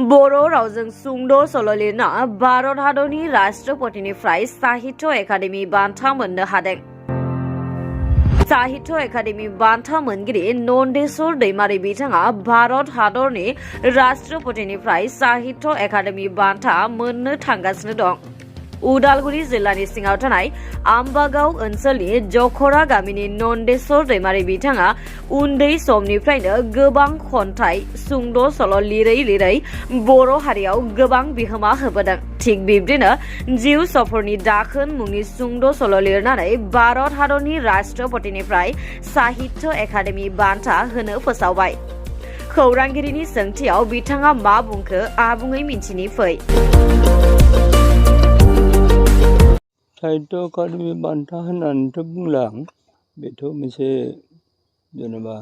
बर' रावजों सुंद' सल' लिरना भारत हादरनि राष्ट्रपतिनिफ्राय साहित्य एकाडेमि बान्था मोननो हादों। साहित्य एकाडेमि बान्था मोनगिरि नन्देस्वर दैमारी बिथाङा भारत हादरनि राष्ट्रपतिनिफ्राय साहित्य एकाडेमि बान्था मोननो थांगासिनो दं। उदालगुरि जिल्लानि सिङाव थानाय आम्बागाव ओनसोलनि जखरा गामिनि नन्देस्वर दैमारी बिथाङा उन्दै समनिफ्रायनो गोबां खन्थाइ सुंद' सल' लिरै लिरै बर' हारियाव गोबां बिहोमा होबोदों। थिग बिब्दिनो जिउ सफरनि दाखोन मुंनि सुंद' सल' लिरनानै भारत हादरनि राष्ट्रपतिनिफ्राय साहित्य एकाडेमि बान्था होनो फोसावबाय। खौरांगिरिनि सोंथियाव बिथाङा मा बुंखो आबुङै मिन्थिनि फै। साहित्य एकाडेमि बान्था होननानैथ' बुंला आं, बेथ' मोनसे जेनेबा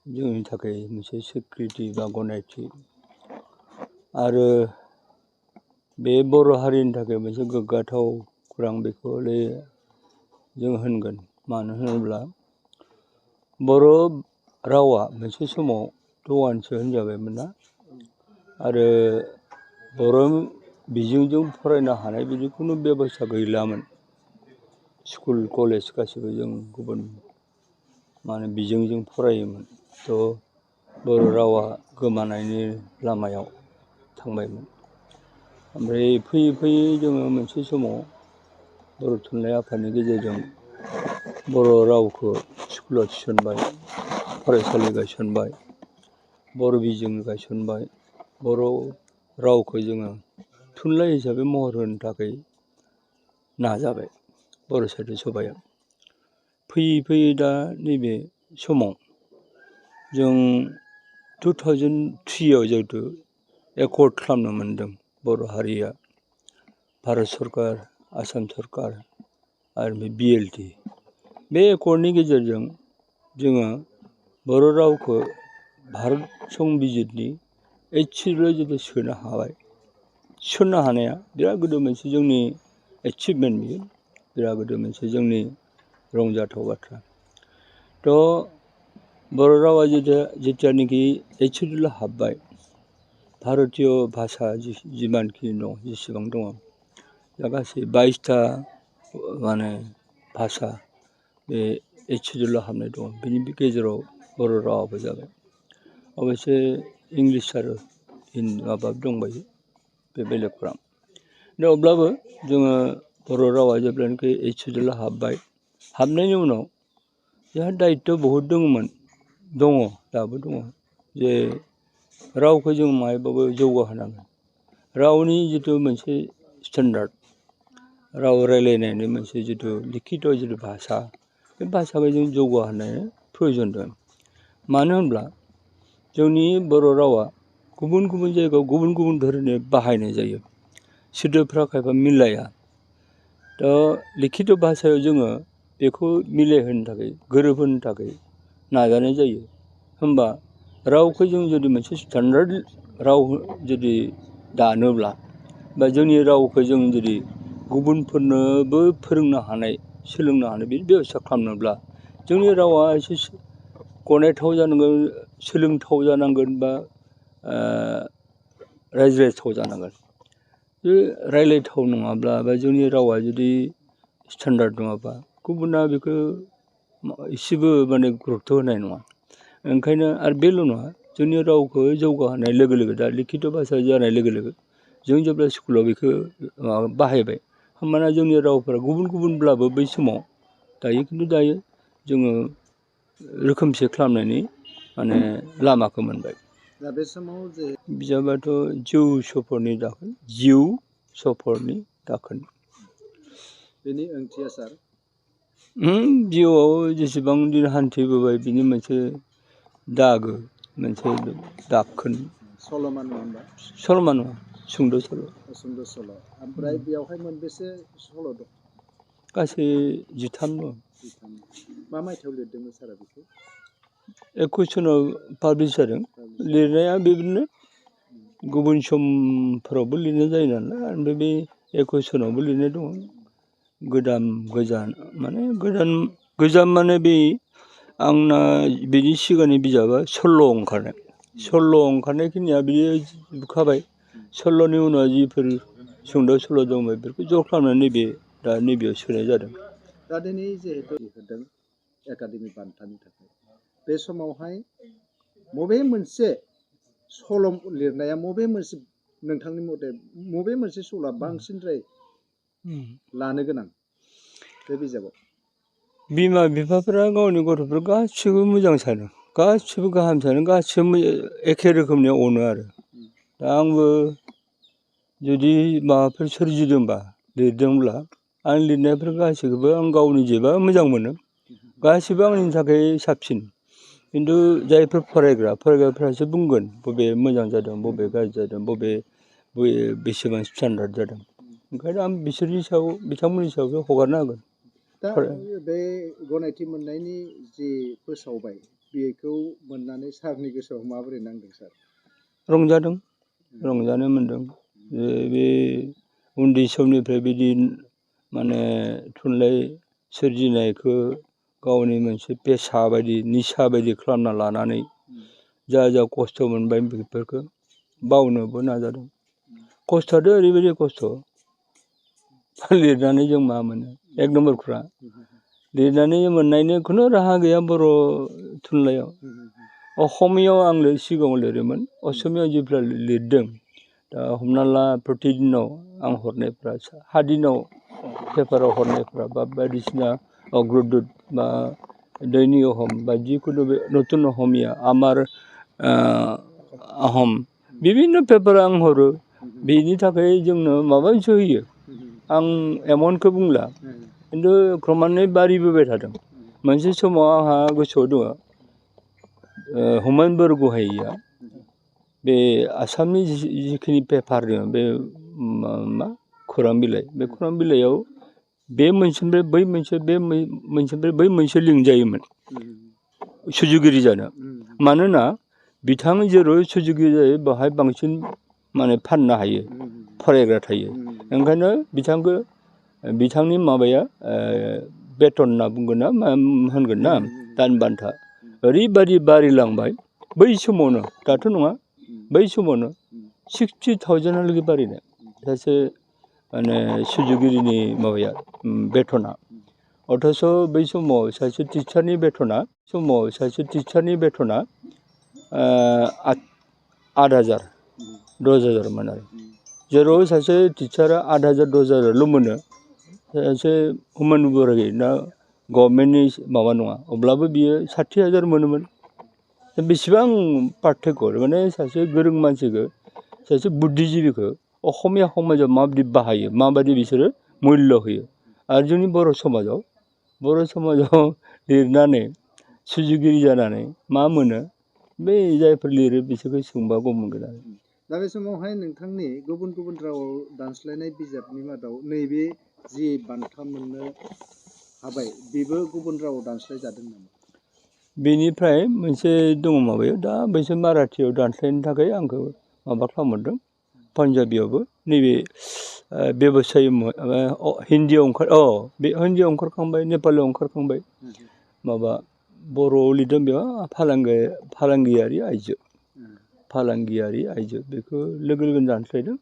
जोंनि थाखाय मोनसे स्वीकृति बा गनायथि आरो बे बर' हारिनि थाखाय मोनसे गोग्गाथाव खौरां, बेखौले जों होनगोन। मानो होनोब्ला बर' रावा मोनसे समाव दवानसो होनजाबायमोन ना, आरो बर' बिजोंजों फरायनो हानाय बिदि खुनु बेबस्था गैलामोन। स्कुल कलेज गासिबो जों गुबुन बिजोंजों फरायोमोन। थ' बर' रावा गोमानायनि लामायाव थांबायमोन। ओमफ्राय फैयै फैयै जोङो मोनसे समाव बर' थुनलाइ आफादनि गेजेरजों बर' रावखौ स्कुलाव थिसनबाय, फरायसालि गायसनबाय, बर' बिजों गायसनबाय। बर' रावखौ जोङो थुनलाइ हिसाबै महर होनो थाखाय नाजाबाय बर' साहित्य सभाया। फैयै फैयै दा नैबे समाव जों 2003आव जिहेतु एकर्ड खालामनो मोनदों बर' हारिया, भारत सरकार, आसाम सरकार आरो BLT। बे एकर्डनि गेजेरजों जोङो बर' रावखौ भारत संबिजितनि 8 सिडुलाव जुदि सोनो हाबाय। थिसननो हानाया बिराद गिदिर मोनसे जोंनि एचिभमेन्ट, बियो बिराद गिदिर मोनसे जोंनि रंजाथाव बाथ्रा। थ' बर' रावा जेथियानोखि 8 सिडुलाव हाबबाय, भारतीय भाषा जिमानखि दं, जेसेबां दङ, दा गासै 22टा भाषा बे 8 सिडुलाव हाबनाय दङ। बेनि गेजेराव बर' रावाबो जाबाय। अबयसे इंलिस आरो दंबायो, बे बेलेग खौरां। दा अब्लाबो जोङो बर' रावा जेब्लानाखि 8 सिडुलाव हाबबाय, हाबनायनि उनाव जोंहा दायित्व बहुद दङमोन, दङ, दाबो दङ, जे रावखौ जों माहायबाबो जौगाहोनांगोन। रावनि जिथु मोनसे स्टेन्डार्ड, राव रायलायनायनि मोनसे जिथु लिखित जिथु भाषा, बे भाषाखौ जों जौगाहोनाय प्रयजन दं। मानो होनब्ला जोंनि बर' रावा गुबुन गुबुन जायगायाव गुबुन गुबुन धोरोमनि बाहायनाय जायो, सोदोबफ्रा खायफा मिलाया। थ' लिखित भाषायाव जोङो बेखौ मिलायहोनो थाखाय, गोरोबहोनो थाखाय नाजानाय जायो। होमबा रावखौ जों जुदि मोनसे स्टेन्डार्ड राव जुदि दानोब्ला, बा जोंनि रावखौ जों जुदि गुबुनफोरनोबो फोरोंनो हानाय, सोलोंनो हानाय बिदि बेबस्था खालामनोब्ला जोंनि रावा एसे गनायथाव जानांगोन, सोलोंथाव जानांगोन, बा रायज्लायथाव जानांगोन। बे रायलायथाव नङाब्ला, बा जोंनि रावा जुदि स्टेन्डार्ड नङाबा, गुबुना बेखौ एसेबो गुरुत्थ' होनाय नङा। ओंखायनो आरो बेल' नङा, जोंनि रावखौ जौगाहोनाय लोगो लोगो, दा लिखित भाषा जानाय लोगो लोगो जों जेब्ला स्कुलाव बेखौ बाहायबाय, होमबाना जोंनि रावफोरा गुबुन गुबुनब्लाबो बै समाव, दायो खिन्थु दायो जोङो रोखोमसे खालामनायनि लामाखौ मोनबाय। दा बे समाव जे बिजाबाथ' जिउ सफरनि दाखोन, जिउ सफरनि दाखोन। बेनि ओंथिया सार? जिउआव जेसेबां दिन हान्थिबोबाय, बिनि मोनसे दागो, मोनसे दाखोन। सल'मा नङा होनबा? सल'मा नङा, सुंद' सल'। सुंद' सल'। ओमफ्राय बेयावहाय मोनबेसे सल' दं? गासै 13 दं। मा मायथाइयाव लिरदोंमोन सारा बेखौ? 21 सनाव पाब्लिस जादों। लिरनाया बेबायदिनो गुबुन समफोरावबो लिरनाय जायो नालाय, ओमफ्राय बे 21 सनावबो लिरनाय दङ। गोजाम बे आंना बेनि सिगांनि बिजाबा 16 ओंखारनाय। सल' ओंखारनायखिनिया बियो बुखाबाय सल'नि उनाव जिफोर सुंद' सल' दङ बेफोरखौ ज' खालामनानै दा नैबेयाव सोनाय जादों। दा दिनै जिहेतु होदों एकाडेमि बान्थानि थाखाय बे समावहाय बबे मोनसे सल' लिरनाया बबे मोनसे नोंथांनि मथे बबे मोनसे सल'आ बांसिनद्राय लानो गोनां बे बिजाबाव? बिमा बिफाफोरा गावनि गथ'फोर गासिबो मोजां सानो, गासिबो गाहाम सानो, गासिबो एखे रोखोमनि अनो आरो। दा आंबो जुदि माबाफोर सोरजिदोंबा लिरदोंब्ला आं लिरनायफोर गासैखौबो आं गावनि जेबा मोजां मोनो, गासिबो आंनि थाखाय साबसिन। खिन्थु जायफोर फरायग्राफ्रासो बुंगोन बबे मोजां जादों, बबे गाज्रि जादों, बबे बेसेबां स्टेन्डार्ड जादों। ओंखायनो आं बिसोरनि सायाव बिथांमोननि सायावसो हगारना होगोन। दा बे गनायथि मोननायनि जि फोसावबाय बेखौ मोननानै सारनि गोसोआव माबोरै नांदों सार? रंजादों, रंजानो मोन्दों। बे उन्दै समनिफ्राय बिदि माने थुनलाइ सोरजिनायखौ गावनि मोनसे पेसा बायदि निसा बायदि खालामना लानानै जा खस्थ' मोनबाय बेफोरखौ बावनोबो नाजादों। खस्थ'आथ' ओरैबायदि खस्थ' लिरनानै जों मा मोनो एक नम्बर खुरा लिरनानै मोननायनि खुनु राहा गैया बर' थुनलाइयाव। असमियाव आं सिगाङाव लिरोमोन, असमियाव जेब्ला लिरदों दा हमना ला प्रतिदिनाव आं हरनायफ्रा हादिनाव पेपाराव हरनायफ्रा बा बायदिसिना अग्रदुत बा दैनिक अहम बा जिखुनु बे नतुन अहमिया आमार आहम बिभिन्न पेपार आं हरो। बेनि थाखाय जोंनो माबा मोनसे होयो। आं एमाउन्टखौ बुंला, खिन्थु क्रमान्नयै बारिबोबाय थादों। मोनसे समाव आंहा गोसोआव दङ हुमायुन बरग'हाइया बे आसामनि जिखिनि पेपार दङ बे मा खौरां बिलाइ, बे खौरां बिलाइयाव बे मोनसेनिफ्राय बै मोनसे, बे मोनसेनिफ्राय बै मोनसे लिंजायोमोन सुजुगिरि जानो। मानोना बिथां जेराव सुजुगिरि जायो बेवहाय बांसिन माने फाननो हायो, फरायग्रा थायो। ओंखायनो बिथांनि माबाया बेथन होनना बुंगोन ना मा होनगोन ना दान बान्था ओरैबादि बारिलांबाय बै समावनो, दाथ' नङा, बै समावनो 60,000 बारिनाय सासे माने सुजुगिरिनि माबाया बेथना। अथ'स' बै समाव सासे टिचारनि बेथना 8,000 10,000मोन आरो। जेराव सासे टिचारा 8,000 10,000ल' मोनो, सासे हुमायुन बरग'हाइया गभर्नमेन्टनि माबा नङा, अब्लाबो बियो 60,000 मोनोमोन। बेसेबां पार्थक्य, माने सासे गोरों मानसिखौ, सासे बुद्धिजिबिखौ असमिया समाजाव माबायदि बाहायो, माबायदि बिसोरो मुल्य होयो। आरो जोंनि बर' समाजाव लिरनानै सुजुगिरि जानानै मा मोनो, बे जायफोर लिरो बिसोरखौ सोंबा गम मोनगोन आरो। दा बे समावहाय नोंथांनि गुबुन गुबुन रावाव दानस्लायनाय बिजाबनि मादाव नैबे जि बान्था मोननो हाबाय बेबो गुबुन रावाव दानस्लाय जादों नामा? बेनिफ्राय मोनसे दङ माबायाव, दा बैसोर माराठीयाव दानस्लायनो थाखाय आंखौ माबा खालामहरदों, पान्जाबियावबो नैबे बेबसाय हिन्दीयाव बे हिन्दीयाव ओंखारखांबाय, नेपालियाव ओंखारखांबाय। माबा बर'आव लिरदों बेयाव फालांगियारि आइजो बेखौ लोगो लोगोनो दानस्लायदों।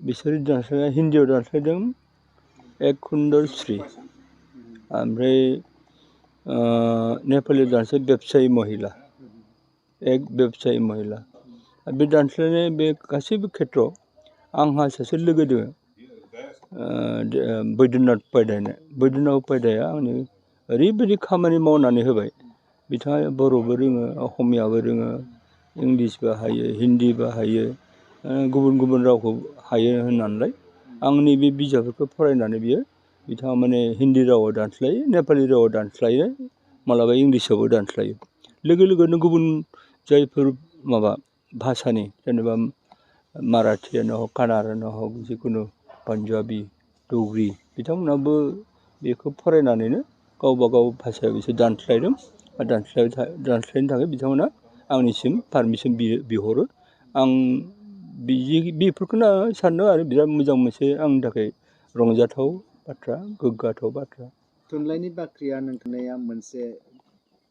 बिसोर दानस्लायनाय हिन्दीयाव दानस्लायदों एक सुन्दर स्त्री, ओमफ्राय नेपालियाव दानस्लाय बेबसायी महिला, एक बेबसायी महिला। बे दानस्लायनाय बे गासैबो खेथ्रआव आंहा सासे लोगो दङ बैद्यनाथ उपाध्याया आंनि ओरैबायदि खामानि मावनानै होबाय। बिथाङा बर'बो रोङो, असमियाबो रोङो, इंलिसबो हायो, हिन्दीबो हायो, गुबुन गुबुन रावखौ हायो होननानैलाय आंनि बे बिजाबफोरखौ फरायनानै बिथाङा माने हिन्दी रावाव दानस्लायो, नेपालि रावाव दानस्लायो, मालाबा इंलिसावबो दानस्लायो। लोगो लोगोनो गुबुन जायफोर माबा भाषानि जेनेबा माराठीयानो हक, कानाडानो हक, जिखुनु पान्जाबि, दौरि बिथांमोनहाबो बेखौ फरायनानैनो गावबा गाव भाषायाव बिसोर दानस्लायदों। दानस्लायनो थाखाय बिथांमोना आंनिसिम पारमिसन बिहरो। आं बेफोरखौनो सानो आरो बिराद मोजां मोनसे आंनि थाखाय रंजाथाव बाथ्रा, गोग्गाथाव बाथ्रा। थुनलाइनि बाख्रिया नोंथांनिया मोनसे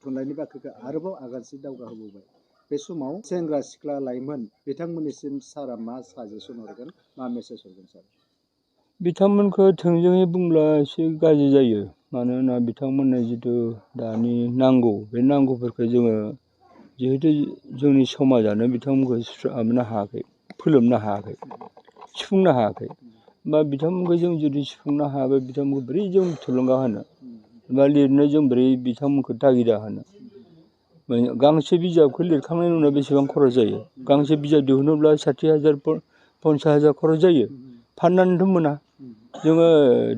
थुनलाइनि बाख्रिखौ आरोबाव आगानसे दावगाहोबोबाय। बे समाव सेंग्रा सिख्ला लाइमोन बिथांमोननिसिम सारा मा साजेसन हरगोन मा मेसेज हरगोन सार? बिथांमोनखौ थोंजोङै बुंब्ला एसे गाज्रि जायो मानोना बिथांमोननो जिथु दानि नांगौ बे नांगौफोरखौ जोङो जिहेतु जोंनि समाजानो बिथांमोनखौ माबानो हायाखै फोलोमनो हायाखै सुफुंनो हायाखै बा बिथांमोनखौ जों जुदि सुफुंनो हायाबा बिथांमोनखौ बोरै जों थुलुंगा होनो बा लिरनो जों बोरै बिथांमोनखौ तागिदा होनो गांसे बिजाबखौ लिरखांनायनि उनाव बेसेबां खरस जायो गांसे बिजाब दिहुनोब्ला 60,000 50,000 खरस जायो फाननानैथ' मोना जोङो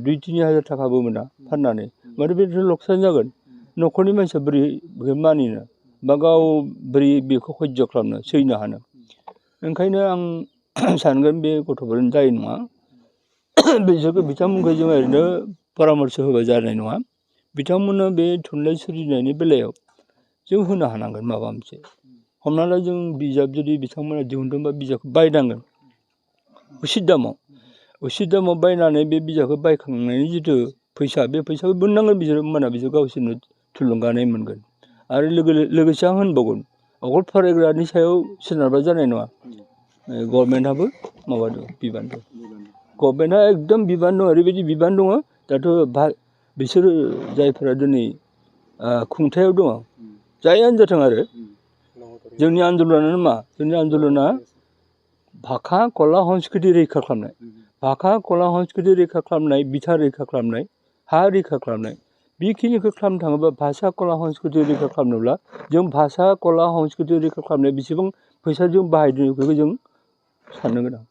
2-3 हाजार थाखाबो मोना फाननानै माने बे लकसान जागोन न'खरनि मानसिया बोरै बेखौ मानिनो बा गाव बोरै बेखौ सैज' खालामनो सैनो हानो ओंखायनो आं सानगोन बे गथ'फोरनि दाय नङा बिसोरखौ बिथांमोनखौ जों ओरैनो परामर्स होबा जानाय नङा बिथांमोननो बे थुनलाइ सोरजिनायनि बेलायाव जों होनो हानांगोन माबा मोनसे हमना ला जों बिजाब जुदि बिथांमोना दिहुनदोंबा बिजाबखौ बायनांगोन उसित दामाव बायनानै बे बिजाबखौ बायखांनायनि जिथु फैसा बे फैसाखौ मोननांगोन बिसोर होमबाना बिसोर गावसोरनो थुलुंगानाय मोनगोन आरो लोगोसे आं होनबावगोन अकल फरायग्रानि सायाव सोनारबा जानाय नङा गभर्नमेन्टआबो माबा दं बिबान दं गभर्नमेन्टआ एकदम बिबान दं ओरैबायदि बिबान दङ दाथ' बिसोरो जायफोरा दिनै खुंथायाव दङ जायानो जाथों आरो जोंनि आन्दलनानो मा जोंनि आन्दलना भाषा कला संस्कृति रैखा खालामनाय भाषा कला संस्कृति रैखा खालामनाय बिथा रैखा खालामनाय हा रैखा खालामनाय बेखिनिखौ खालामनो थाङोबा भाषा कला संस्कृति रैखा खालामनोब्ला जों भाषा कला संस्कृति रैखा खालामनाय बेसेबां फैसा जों बाहायदों बेखौ जों साननो गोनां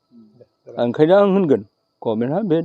ओंखायनो आं होनगोन गभर्नमेन्टआ बे